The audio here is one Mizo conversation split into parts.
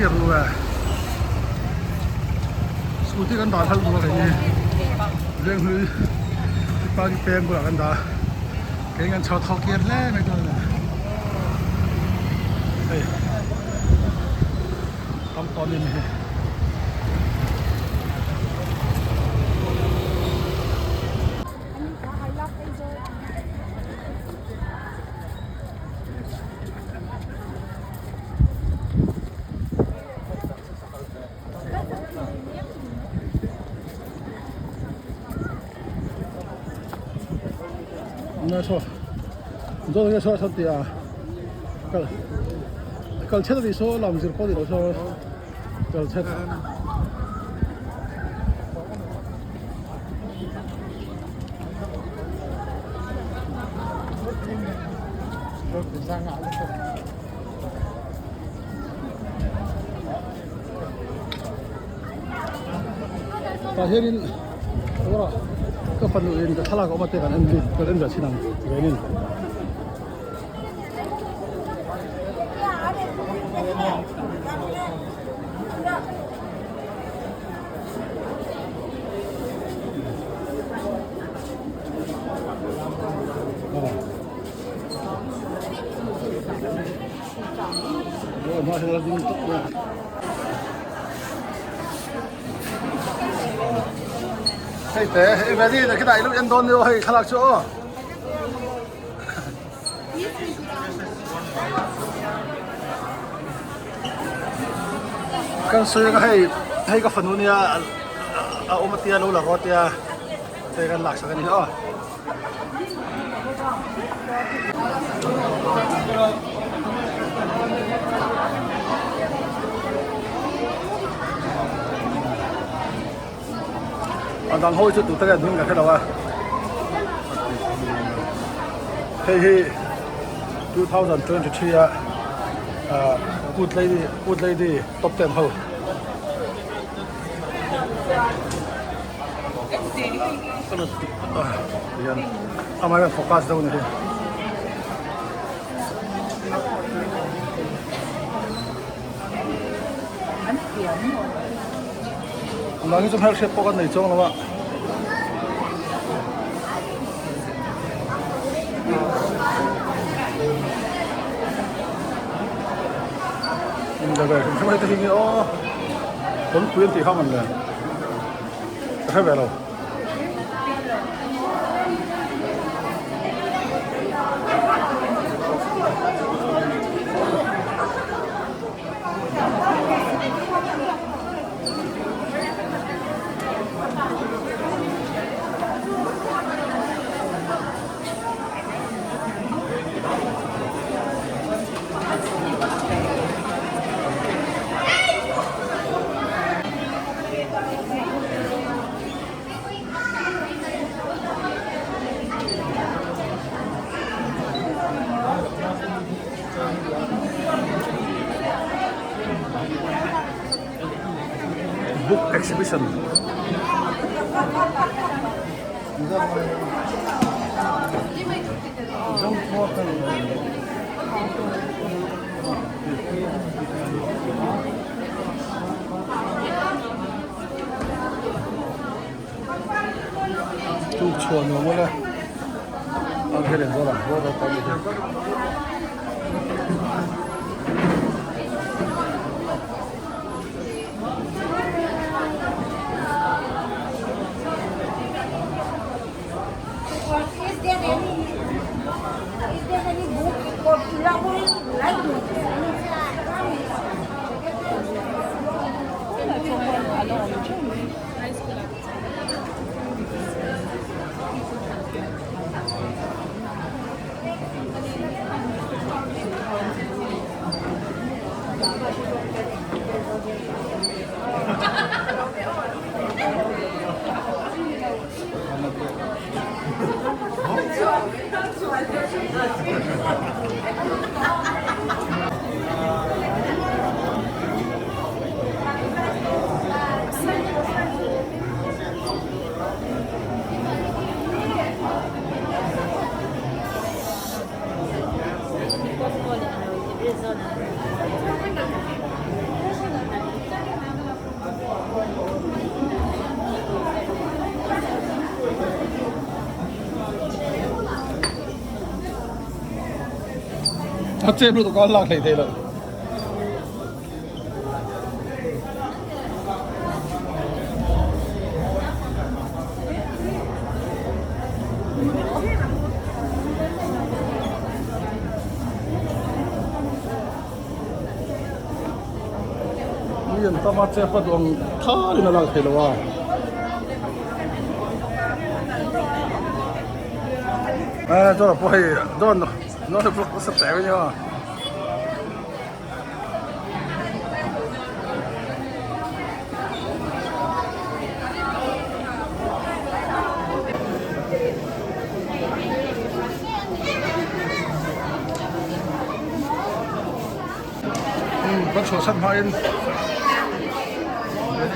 kir lu e scooty kan dah hlauh duh a kei ni Venghlui Tipani peng bulah kan dah a kei kan chho tho kir hle mai dawn a ni hei tam tawh a ni hi. Kal chhet a nih saw lam zir pawh a ni lo saw kal chhet. Tah hianin rawh ka fanu in ka thlalak a awm a te kan en kan en ve thin ang venin. Hei te hei ready na khitah i lo en dawn nia hei thlalak chu aw. Kan sawi anga hei hei ka fanu nia a awm atia lo la rawh atia hei kan laksak a ni aw. A dang ho hi chu tu te nge an hming ka hre lo a hei hi 2023 a ah good lady good lady top ten ho. Tihian amah hian focus deuh a ni hi. Nang hi chu hmelhriat pawh kan nei chuang lo a. Kawnpui an tih kha man le. Ka hre ve lo. Book exhibition Tuk chhuah nuam awle a kher in zawr ang bawk a tam hi. Is there any is there any book or A chep lutuk a lak hleih theih loh. Mi an tam a chep a duh ang thalin a lak theih loh a. Eh chuan a pawh hei dawn dawn vlog nasa teh mai a. Kan chhuahsan hmain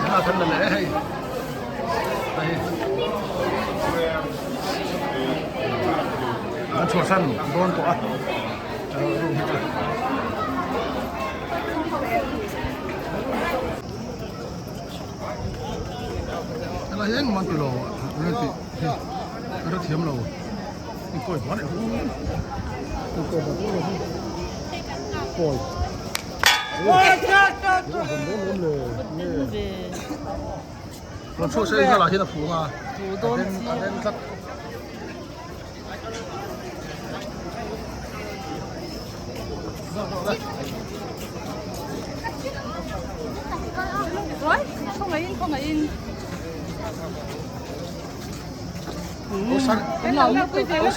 thla kan la leh a hei hei kan chhuahsan dawn tawh a room hi chu. Helai hi engmah an ti lo a tih hi ka hrethiam lo. Kawi ban eh kawi ban lo hi kawi rawn chhuah se vel ah hian a phung a a den tlat.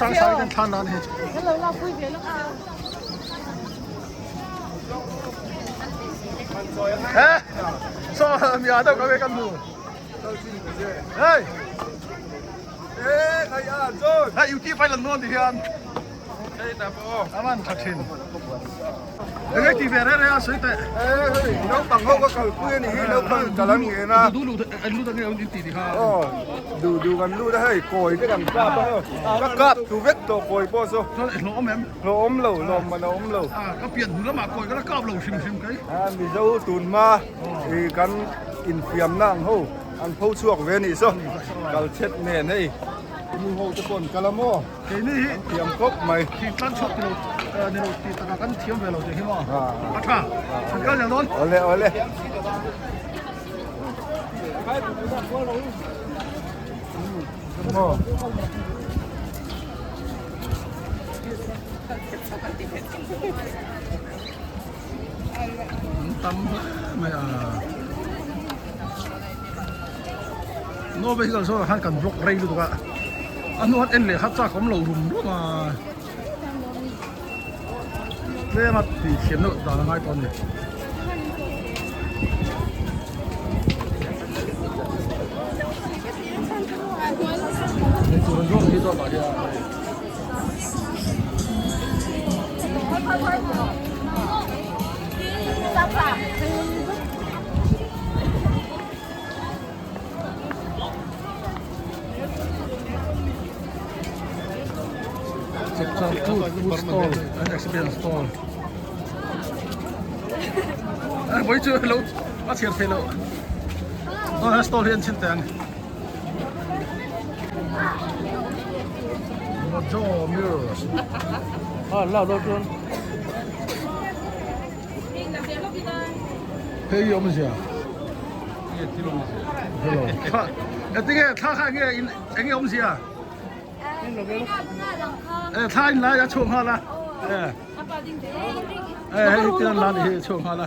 Sang sang kan thlan nan hi. He, so mi a deuh ka ve kan hmu. Hey. Hei UT fai lan nuam ti hian. Aman tha thin. Enge ti ve re re a sawi teh. Naupang ho ka kalpui a ni hi naupang ka la ngen a. Duh duh an lut ange in ti ti kha. Aw duh duh kan lut a hei kawi te kan kap a ka kap tu vek tawh kawi pawh chu. Chuan hlawh awm em? Hlawh awm lo hlawh man a awm lo. Ka pian hnu lamah kawi ka la kap lo hrim hrim kai. Mizo tun hma kan infiamna ang ho. An pho chhuak ve nih saw kal chhet nen hei nu ho te pawh an kal a maw keini hi thiam khawp mai thing tlan chhuak tilo nilo tih takah kan thiam ve lo tih hi maw a tha an kal zel dawn awle awle maw An tam hle mai a. No vehicle saw khan kan block rei lutuk a. A hnuah en leh kha chak awm lo rum rum a. Tlem a tih thiam deuh dan a ngai tawh a ni. Eitur an zawng hi zawk ah hian. Chapchar Food Food Stall and Experience Stall. A vawi chu lo a chhiar thei loh. Aw stall hi an chhin teh ang. Mojo Mirrors. Ah, la lo chuan. Hei hi awmzia. Hello. Tha, eti nge thla kha nge in enge awmzia? Eh, thla in lai a chhuak nghal a. Eh. Eh, hei tian la ni hi chhuak nghal a.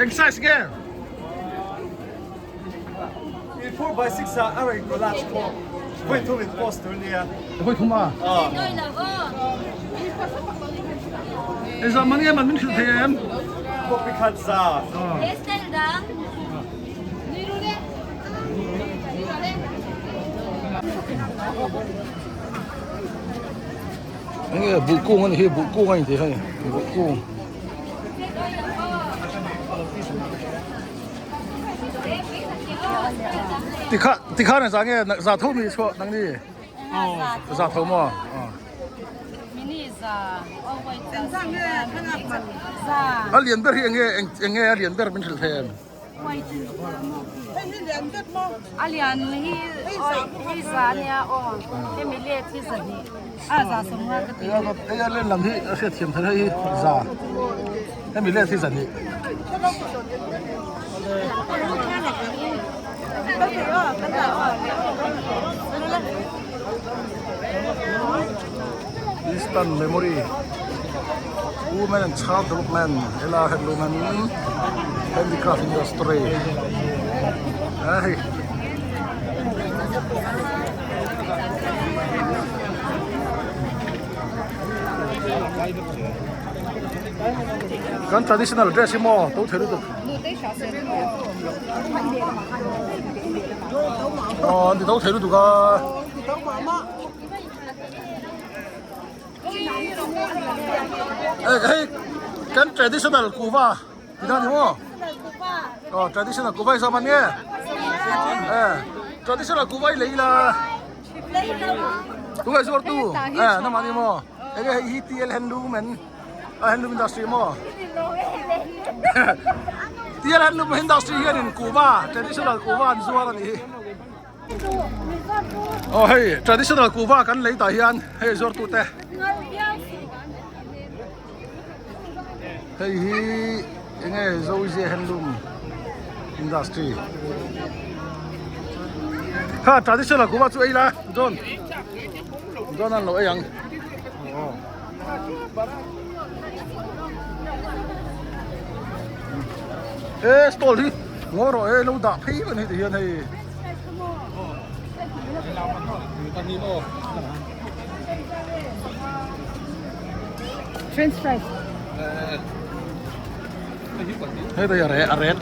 Eng size nge? I 4 by 6 a a rawn collage khawp. Vawi thum in post tur nia. Vawi thum a? Eza man nge man min hrilh thei em? Copy khat za. Enge buh kung ani hi buh kung a inti hei buh kung. Tikha tikha na za nge za tho mi chhuah nang ni za tho maw a lian ber hi enge enge a lian ber min hrilh thei em. A lian hi hei za ania aw hemi let hi zahnih a za sawmnga ka ti. Hei a len lam hi a hriat thiam theih hei hi za hemi let hi zahnih. Eastern Memory Women and Child Development hela handloom and Handicraft Industry a hei kan traditional dress hi maw to thei lutuk aw an ti to thei lutuk a. Hei kan traditional kuhva ti dan ni maw aw traditional kuhva hi zawm an nge traditional kuhva hi lei ila tunge zuar tu eh namah ni maw enge hei hi TL handloom and handloom industry maw TL handloom industry hianin kuhva traditional kuhva an zuar a ni hi. Aw hei traditional kuhva kan lei tah hian hei zuar tute hei hi enge Zoizia handloom industry kha traditional kuhva chu ei la John John an lo ei ang e stall hi ngaw rawh e lo dah phei vek a ni ti hian hei. French fries. Hei đây a red.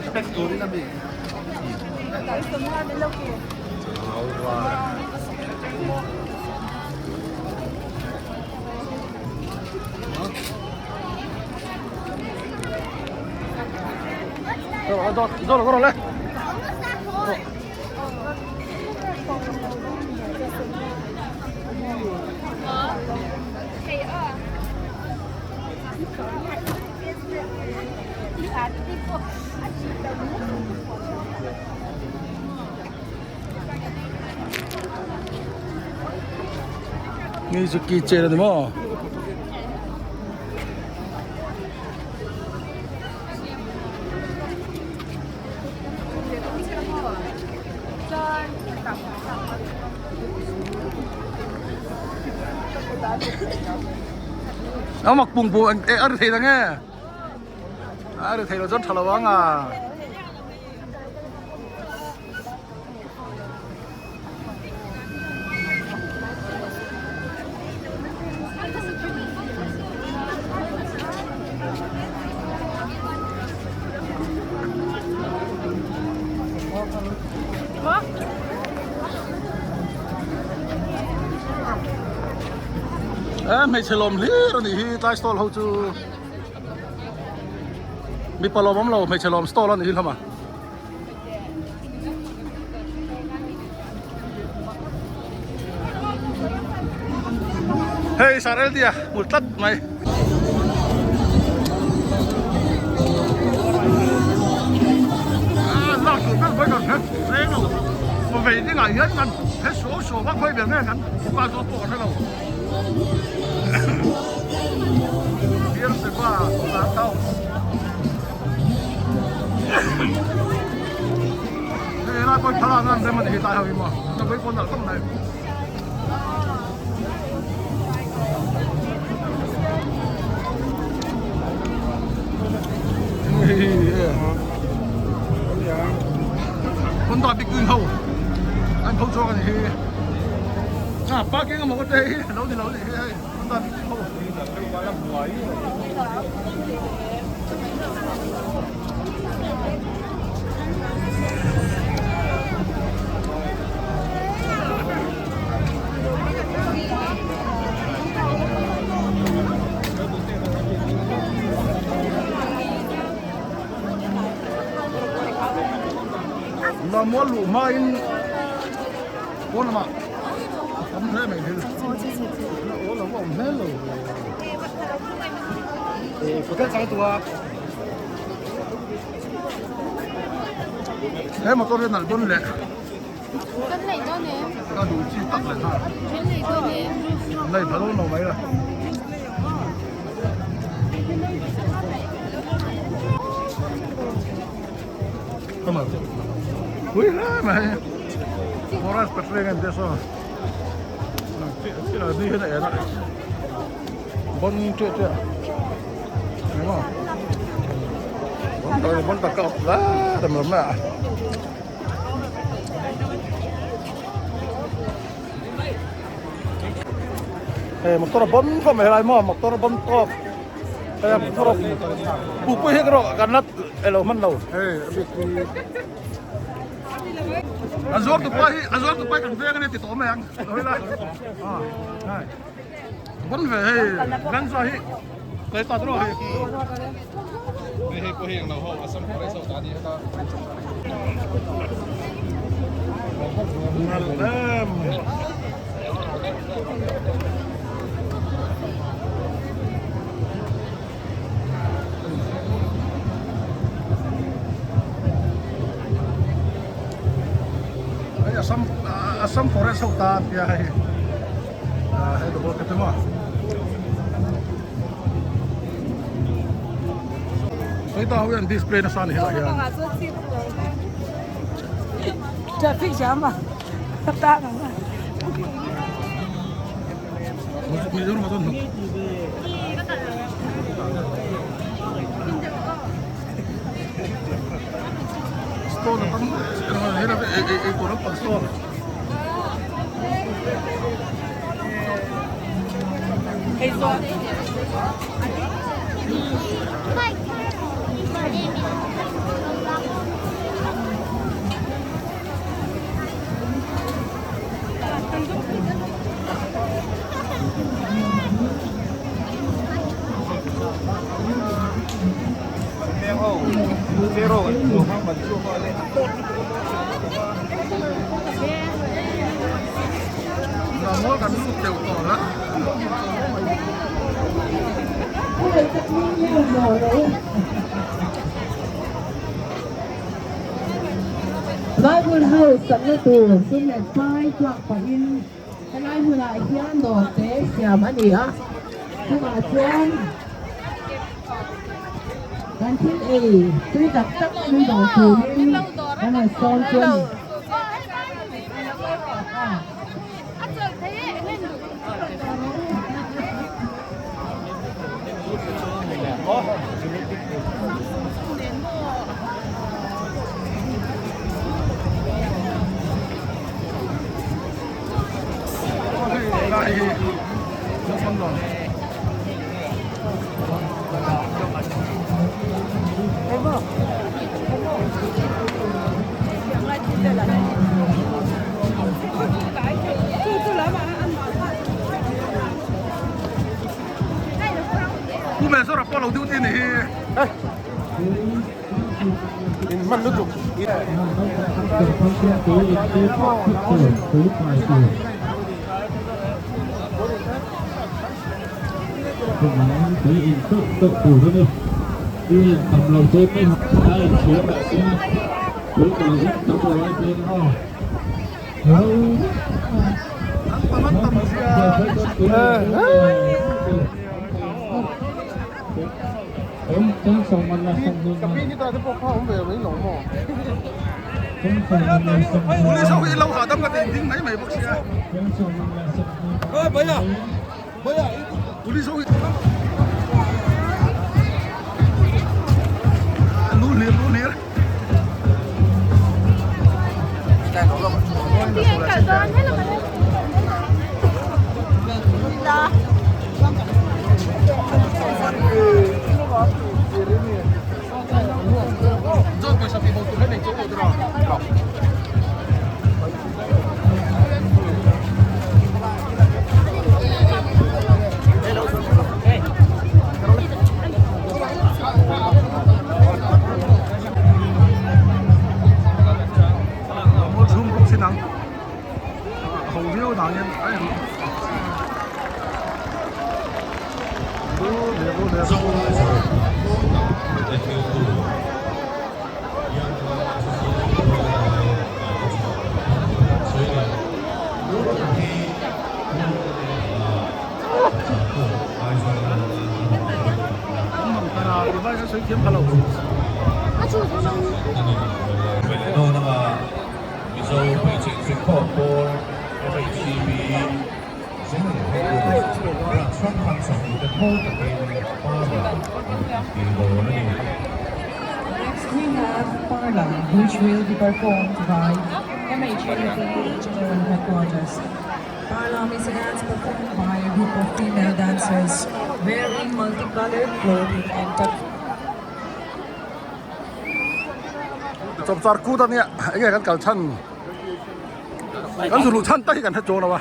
Rồi, rồi, rồi, rồi, rồi. Mizuki chair a ni maw? Nó mặc bùng bùng ê ăn thịt nghe ăn thịt là rất thật là vắng à Hmeichhe lawm hlir a nih hi tlai stall ho chu mipa lawm awm lo hmeichhe lawm stall a nih hi hlawm a. Hei sar LD a hmu tlat mai. Lak tur ber mai kan hre reng lo. Maw vei dingah hian kan hre suau suau vak mai ber nge kan dukan zawk pawh kan hre lo. Beersheba Guard House. Hei lai pawh thlalak nan rem a ni hi tlai ho hi maw. Na vawi pawn nalh khawp mai. Honda big wing ho an tho chuak a ni hi. Ah parking a maw ka te hi lo ni lo ni hi hei Honda big wing ho. Lammual luh hmain pawn lamah a tam hle mai thil aw lo a awm hmel lo. He motor hi a nalh dawn leh. Kan neih dawn em? Ka duh chi tak leh nghal. Kan neih dawn em? Nei pha dawn lo mai la. Come on. Hui hle mai. Forest patrolling an tia saw. Ni hian a en a. Bon chiah chiah. Eng maw? Bon tak bon tak ka awp la dam lam mai a. Hei motor a bon khawp mai helai maw motor a bon tawp hei a motor a pukpui hi erawh kan la elo hman lo hei a bik hi a zuar tupa hi a zuar tupa hi kan veng a nia ti tawh mai ang lo hei la a hei bon ve hei Venza hi kai ta tawh hei Hei pawh hi englo ho Assam forest ho ta a ni heta. Hei Assam Assam forest ho ta an tia hei hei double cabin maw hei ta ho hian display nasa a ni helai hian. Traffic jam a ta ang a. Mizoram ah chuan hnuk. Stall a tam hela te ei ei tur lampang stall. Mawl kan lut deuh tawh la. Bible House sakna tur sum leh pai tuak pahin helai hmunah hian dawr te siam a ni a, chungah chuan kan thil ei tui tak tak min dawr turin kan han sawn chu a ni. Pu Mezora pawh lo duty ni hi. In hman lutuk. An tam an tam zia. Police ho hi lo hahdam ka tih ding mai mai bawk sia. Police ho hi lu hlir lu hlir. Mual chhung bawk sin ang a ho viau dan hian a en sawi thiam pha lo. Dawn anga Mizo hmeichhe infikhawm pawl MHCB General Headquarters branch hrang hrang sawmhnih te thawl takin parla an inti dawn a ni. Next we have Parla, which will be performed by MHAB General Headquarters. Parlam is a dance performed by a group of female dancers wearing multicolored clothing and tuck Chawpchar kut a nia enge kan kal chhan kan zu luh chhan tak hi kan hre chuang lo a.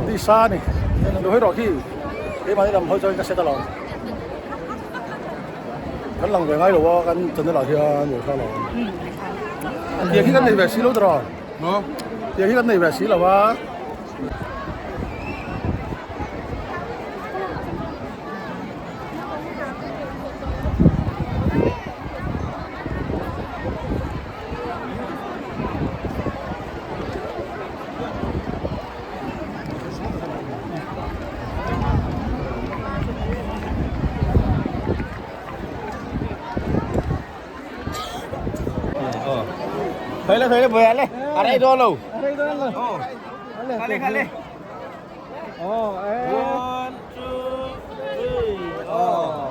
Tisa a ni lo hawi rawh khi keimahni lam hawi chuan ka set alawm kan lang ve ngai lo a kan channel ah hian lo thla lo tiang hi kan nei ve si lo tawh tiang hi kan nei ve si lo a. Thấy lên, thấy lên, về lên. Ở đây đo lù. Ở đây đo lù. Khale, khale. One, two, three. Oh.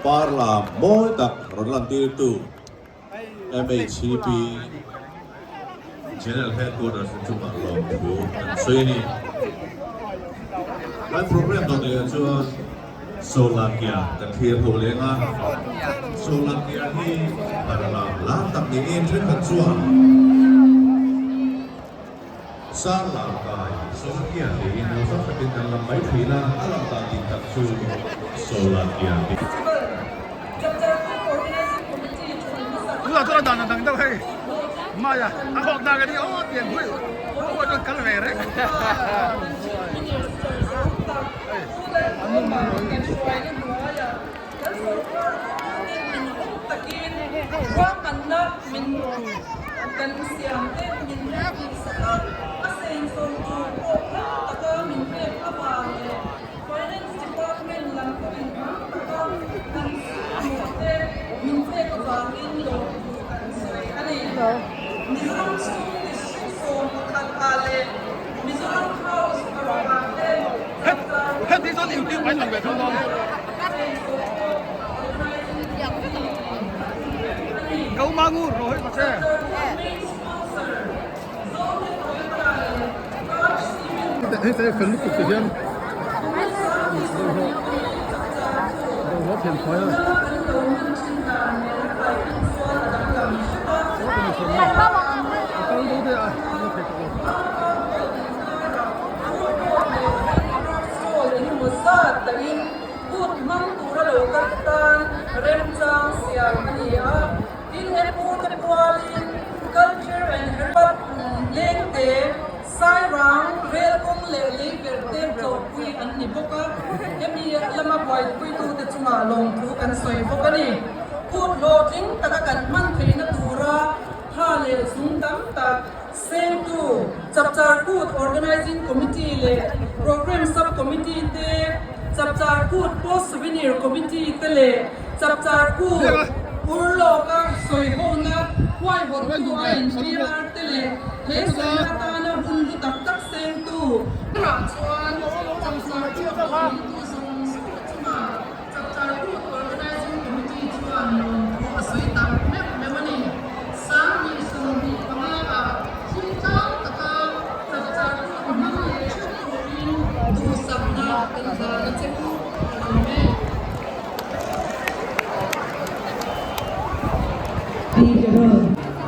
Parlam mawi tak rawn lantirtu MHCP General Headquarters te chungah lawmthu an sawi a ni. Kan program dawt leh chuan Sawlakia kan thlir ho leng a, Sawlakia hi Parlam lar tak niin thenkhat chuan Sarlam kai Sawlakia tiin awlsam takin kan lam mai thin a, a lam dan dik tak chu Sawlakia tih. Hei te fel lutuk ti hian bawlhhlawh thian khuai a a kal do te a la thei tawh lo. Sairang rel kawng leh lei ber te tlawhpui an ni bawk a, hemi lama buaipuitute chungah lawmthu kan sawi bawk a ni. Kut hlawhtling taka kan hman theihna tura tha leh zung tam tak sengtu Chapchar Kut Organizing Committee leh Programme Sub Committee te, Chapchar Kut Post Souvenir Committee te leh Chapchar Kut Urlawka sawihona huaihawttu a inpr te leh he sawi atana hun hlu tak tak sengtu Tunah chuan Chapchar Kut a awmtu zawng zawng te chungah Chapchar Kut Organizing Committee chuan lawmthu a sawi tak meuh meuh a ni. 2025 ah thil tlang taka Chapchar Kut hmang leh theuh turin duhsakna kan hlan a che u ka lawm e.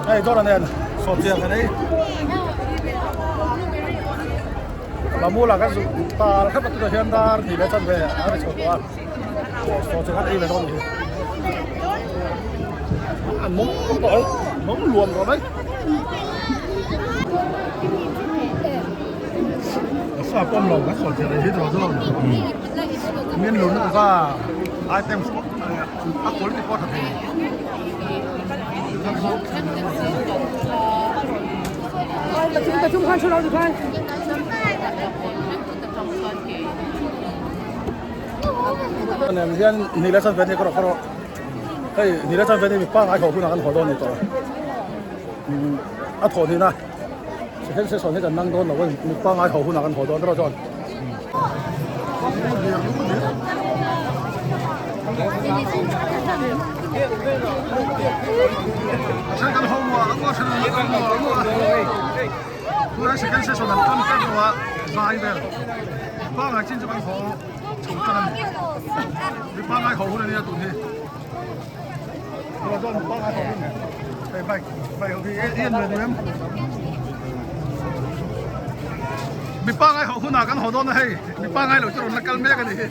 Hei dawr a nen sawmchiang kan ei Lamula kan zuk tal khat a tunah hian dar hnih leh chanve a ri chho tawh a sawmchiang khan ei ve dawn a ni hi an mawm tawh a mawm luam tawh mai sa pawm lo kan sawmchiang ei hi tawh chu min lun lutuk a items pawh a quality pawh a tha thei. Nen hian ni leh chanve ni ka rawh ka rawh hei ni leh chanve ni mi pangngai ho hunah kan haw dawn a ni tawh a thawh hnihna second session hi kan nang dawn lo a ni mi pangngai ho hunah kan haw dawn erawh chuan. Second session an tan tep lo a zai vel pangai chin chu kan haw chho tan a ni mi pangai haw hun a nia tun hi tuna chuan pangai haw hun hei bike bike ho hi i en ve duh em mi pangai haw hunah kan haw dawn a hei mi pangai lo chu rawn la kal mek a ni hi.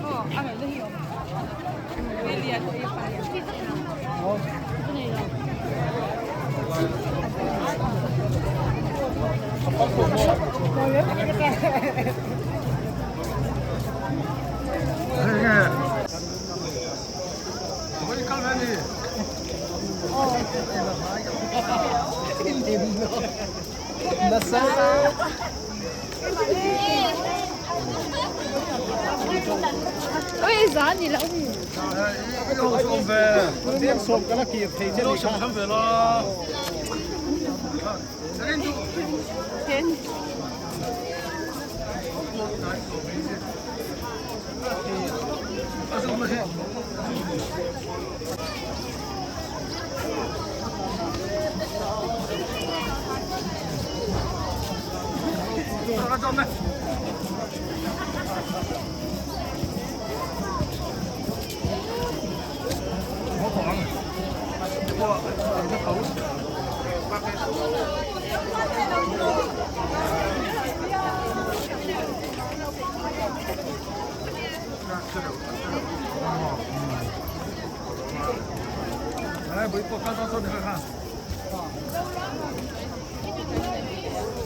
来，不过刚刚说你看看。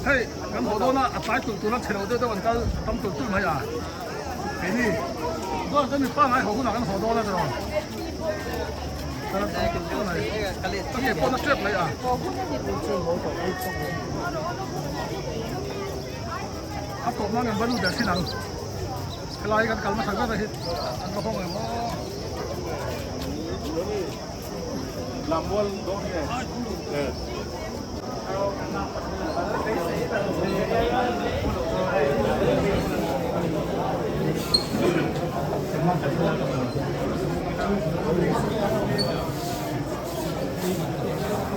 嘿，咁好多啦，阿仔做做得前路都都云够咁做都唔系啊，给你，嗰阵你翻嚟好难咁好多啦，就。咁亦帮得着你啊！阿国妈嘅温度先能，佢拉紧旧乜头嗰阵，个方向咯。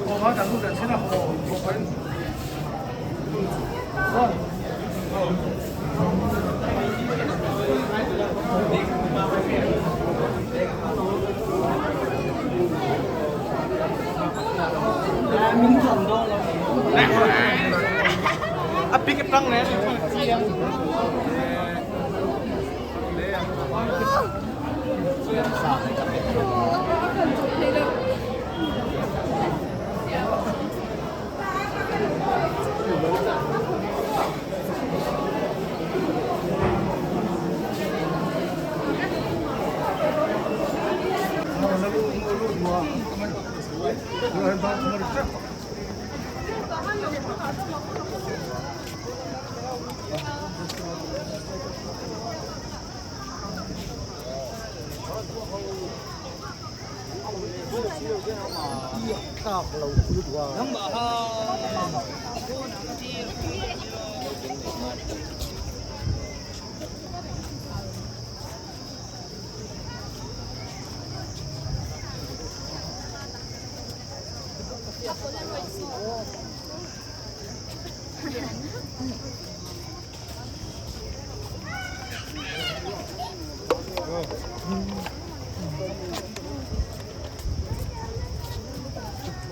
我马上都在车上，我 A pick up tang ne.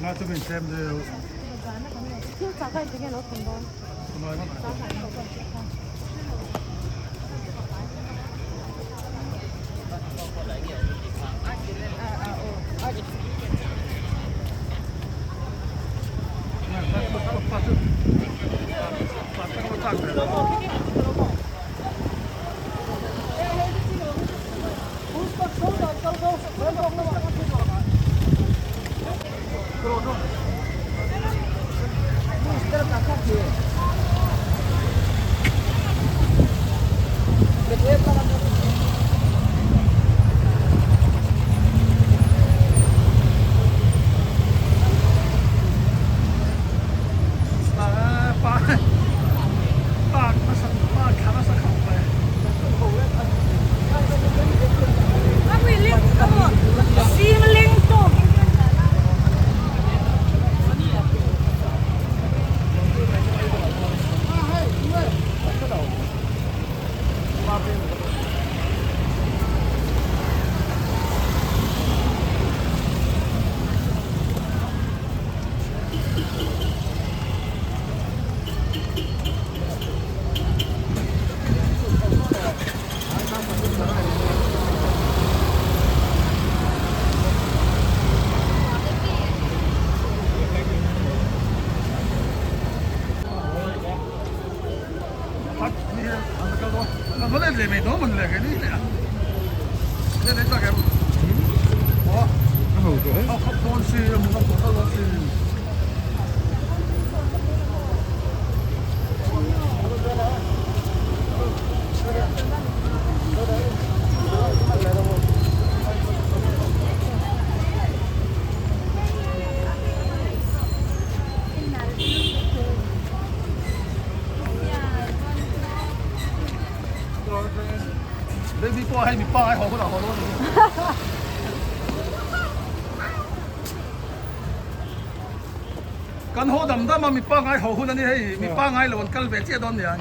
那这边先的。 你你波喺面波喺河嗰度河嗰度。Kan haw dam dam a mi pangai haw hun a ni hei mi pangai lo an kal ve chiah dawn nia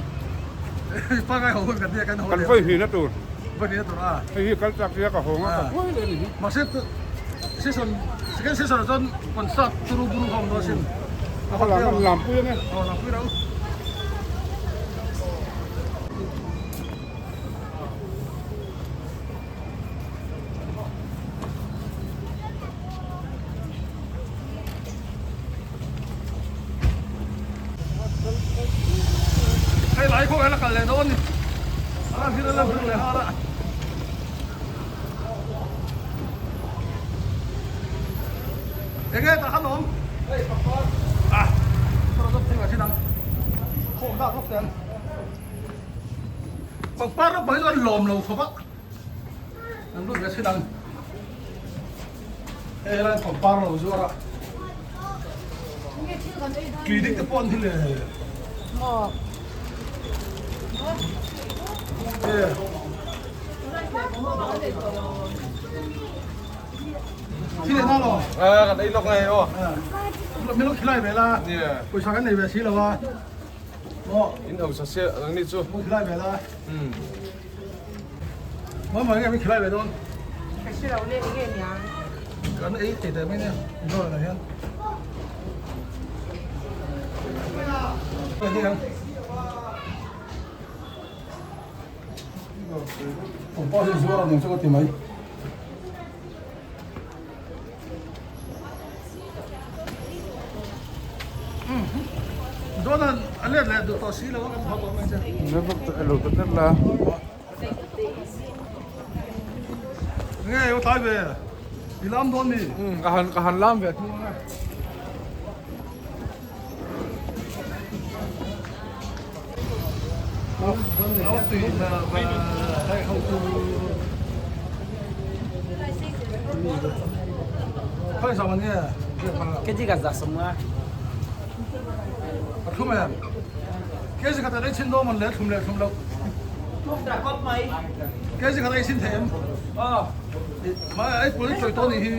mi pangai haw hun kan nia kan haw Kan vawi hnih na tur. Vawi hnih na tur a. Hei hi kal chak sia ka haw nga ka huai leh a ni hi. Mahse session second session ah chuan concert turu buru kha awm dawn asin. A lam an lam pui ang e. Aw lam pui rau. Hei lai khaw hian a kal leh dawn a ni a lan hi a la vir leh nghal a. Enge tah khan awm hei pangpar ah saw zawk thing a thin ang khawm dak lawk teh ang pangpar rawng hi chu an lawm lo khawp a an lut ve thin ang. Hei helai pangpar lo zuar a clinic te pawh an hi le Thi leh na lo kan ei lawk ngai aw min lo khilai ve la pawisa kan nei ve si lo a in hausa sia ang ni chu khilai ve la Mama mai nge min khilai ve dawn. Ka hre lo le enge nia. Kan ei thei teh mai nia dawn ah hian. Pawngpar hi zuar a ning chu ka ti mai. Dawn a let leh duh tawh si lo a kan haw tawh mai che. Lo ta tlat la. Nge u tlai ve i lam dawn mi? Ka han ka han lam ve thung a. Khawi zawng an nge? Keji ka za sawm a. A thlum em? Keji khat an ei chhin dawn mawn le thlum leh thlum loh. Keji khat ei chhin thei em? Mai ei pul chawi tawh nih hi.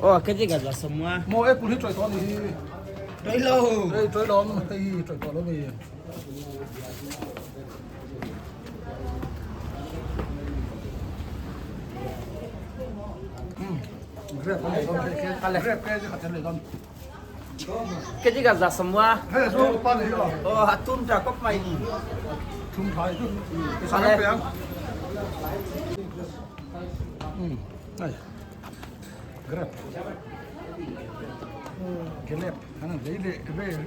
Aw keji ka za sawm a. Maw ei pul hi chawi tawh nih hi. Chawi lo. Ei chawi lo hei hi chawi tawh lo mi. Grep an lei dawn hei grep keji khat an lei dawn. Keji ka za sawm a. Hei chu pa ni hi aw. Aw a tum tha kawp mai ni. Thum tha hi chu. Sa kan pe ang. Ai. Grep. Grep an lei leh vel.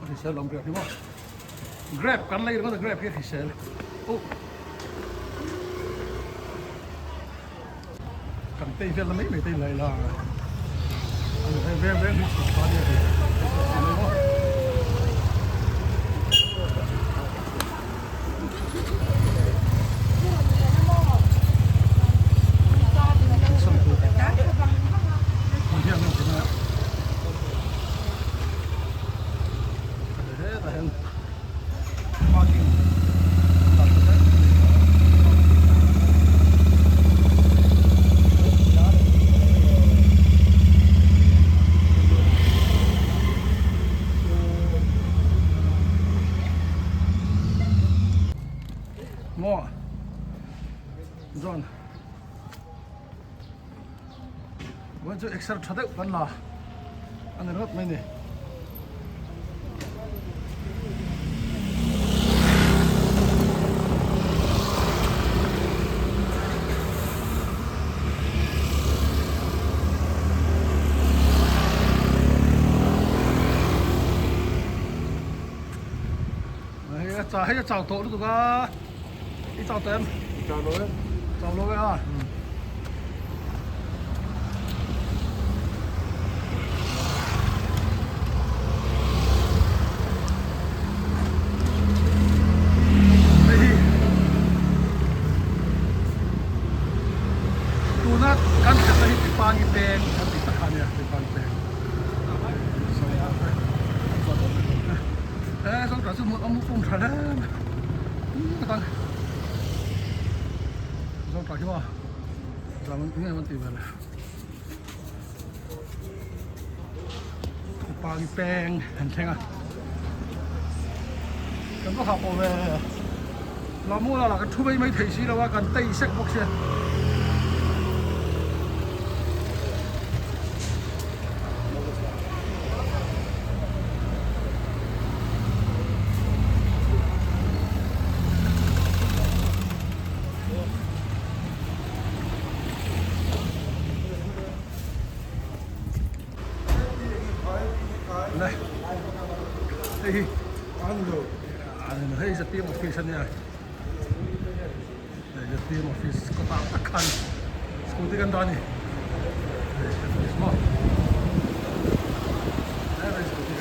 A hrisel awm grep hi maw. Grep kan lei ringawt a grep hi a hrisel. Oh. Kan tei vel na mai mai te in lai la a ni veng veng hi chhuk ta nia hei Maw John Vawiin chu exer tha deuh kan la a ni ringawt mai ni. Hei a chau tawh lutuk a i chau tawh em? Chau lo e. Chau lo e a. Hei hi tuna kan hriatna hi Tipangi peng kan tih tak kha a nia Tipangi peng he zawng chu hmun a mu pum tha hle mai ka tang. Zawng tah hi maw zam nge an tih vel. Pangi peng an thleng a kan va hah pawh ve Lamula lah kan thu mai mai thei si lo a kan tei sek bawk sia. Le hei hi hei zpm office ania hei zpm office kawtah tak khan scooty kan dah a ni hei maw hei scooty.